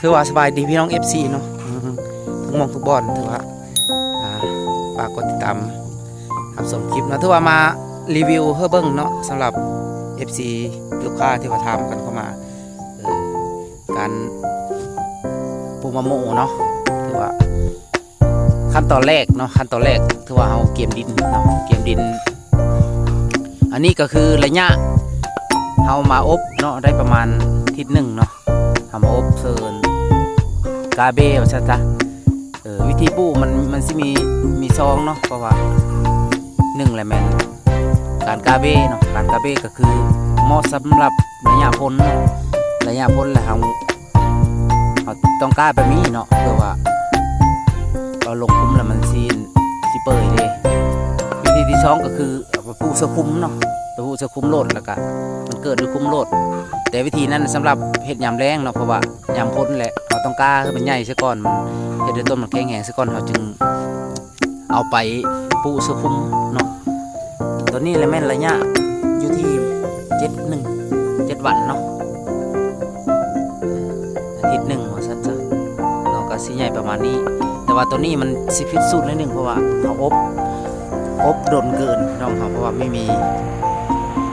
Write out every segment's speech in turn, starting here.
ຖືວ່າສະບາຍດີພີ່ນ້ອງ ເອັຟຊີ ເນາະ ອືມ ທຸກໝ່ອງທຸກບ່ອນ ຖືວ່າ ອ່າ ຝາກກົດຕິດຕາມຮັບຊົມຄລິບເນາະ ຖືວ່າມາຣີວິວໃຫ້ເບິ່ງເນາະ ສຳລັບ ເອັຟຊີ ລູກຄ້າທີ່ວ່າຖາມກັນເຂົ້າມາ ເອີ ການປູມະໂມເນາະ ຖືວ່າ ຂັ້ນຕອນແລກເນາະ ຂັ້ນຕອນແລກຖືວ່າເຮົາກຽມດິນເນາະ ກຽມດິນ ອັນນີ້ກໍຄືໄລຍະເຮົາມາອົບເນາະ ໄດ້ປະມານທິດໜຶ່ງເນາະ ເຮົາມາອົບເຊີນກາເບວ່າຊັ້ນຊະ ເອີ ວິທີປູກມັນ ມັນຊິມີ ມີສອງເນາະ ເພາະວ່າໜຶ່ງແຫຼະແມ່ນການກາເບເນາະ ການກາເບກໍຄືເໝາະສຳລັບໄລຍະຝົນເນາະ ໄລຍະຝົນແລ້ວເຮົາ ເຮົາຕ້ອງກາແບບນີ້ເນາະ ເພື່ອວ່າເຮົາລົງຄຸມແລ້ວມັນຊິ ຊິເປີຍເດ້ ວິທີທີສອງກໍຄື ເອົາໄປປູກເຊິ່ງຄຸມເນາະ ໄປປູກເຊິ່ງຄຸມໂລດ ແລ້ວກະມັນເກີດຢູ່ຄຸມໂລດ ແຕ່ວິທີນັ້ນສຳລັບເຮັດຍາມແລ້ງເນາະ ເພາະວ່າຍາມຝົນແຫຼະ ເຮົາຕ້ອງກາໃຫ້ມັນໃຫຍ່ຊະກ່ອນ ເຮັດໃຫ້ຕົ້ນມັນແຂງແຮງຊະກ່ອນ ເຮົາຈຶ່ງເອົາໄປປູກເຊິ່ງຄຸມເນາະ ຕອນນີ້ລະແມ່ນໄລຍະຢູ່ທີ່ເຈັດໜຶ່ງ ເຈັດວັນເນາະ ອາທິດໜຶ່ງວ່າຊັ້ນຊະເນາະ ກໍຊິໃຫຍ່ປະມານນີ້ ແຕ່ວ່າໂຕນີ້ມັນຊິຜິດສູດໜ້ອຍໜຶ່ງ ເພາະວ່າເຮົາອົບ ອົບດົນເກີນພີ່ນ້ອງເຮົາ ເພາະວ່າມີ ມີ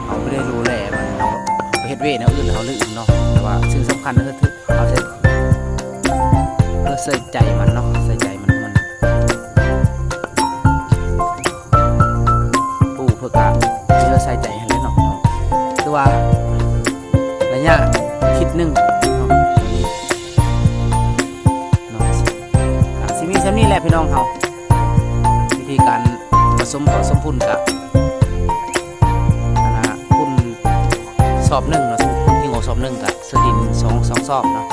ເຮົາບໍ່ໄດ້ດູແລມັນ ເຮົາໄປເຮັດວຽກແນວອື່ນແລ້ວເຮົາລືມເນາະ ແຕ່ວ່າສິ່ງສຳຄັນກໍຄືເຮົາໃສ່ ເພື່ອໃສ່ໃຈມັນເນາະ ໃສ່ໃຈມັນ ມັນ ປູກເພື່ອກະເພື່ອໃສ່ໃຈຫັ້ນແຫຼະເນາະ ຄືວ່າໄລຍະທິດໜຶ່ງເນາະ ເນາະ ກະຊິມີສ່ຳນີ້ແຫຼະພີ່ນ້ອງເຮົາ ວິທີການປະສົມ ປະສົມຝຸ່ນກະ ອັນນ່າ ຝຸ່ນສອບໜຶ່ງເນາະ ຝຸ່ນຂີ້ງົວສອບໜຶ່ງກະ ເຊີດິນສອງ ສອງສອບເນາະ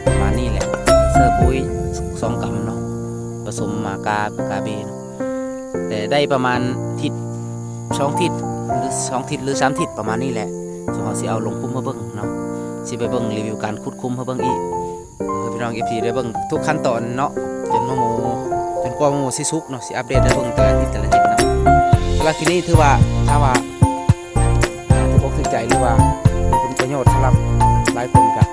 ປະມານນີ້ແຫຼະ ເຊີປຸ໋ຍສອງກຳເນາະ ປະສົມມາກາ ກາເບເນາະ ແຕ່ໄດ້ປະມານທິດ ສອງທິດ ຫຼື ສອງທິດ ຫຼື ສາມທິດ ປະມານນີ້ແຫຼະ ສ່ວນເຮົາຊິເອົາລົງຄຸມໃຫ້ເບິ່ງເນາະ ຊິໄປເບິ່ງຣີວິວການຂຸດຄຸມໃຫ້ເບິ່ງອີກ ໃຫ້ພີ່ນ້ອງ ເອັຟຊີ ໄດ້ເບິ່ງທຸກຂັ້ນຕອນເນາະ ຈົນມະໂມ ຈົນກວ່າມະໂມຊິສຸກເນາະ ຊິອັບເດດໃຫ້ເບິ່ງແຕ່ລະທິດ ແຕ່ລະທິດເນາະ ສຳລັບທີ່ນີ້ຖືວ່າ ຖ້າວ່າ ຖືກອົກຖືກໃຈ ຫຼືວ່າເປັນປະໂຫຍດສຳລັບຫຼາຍຄົນກະ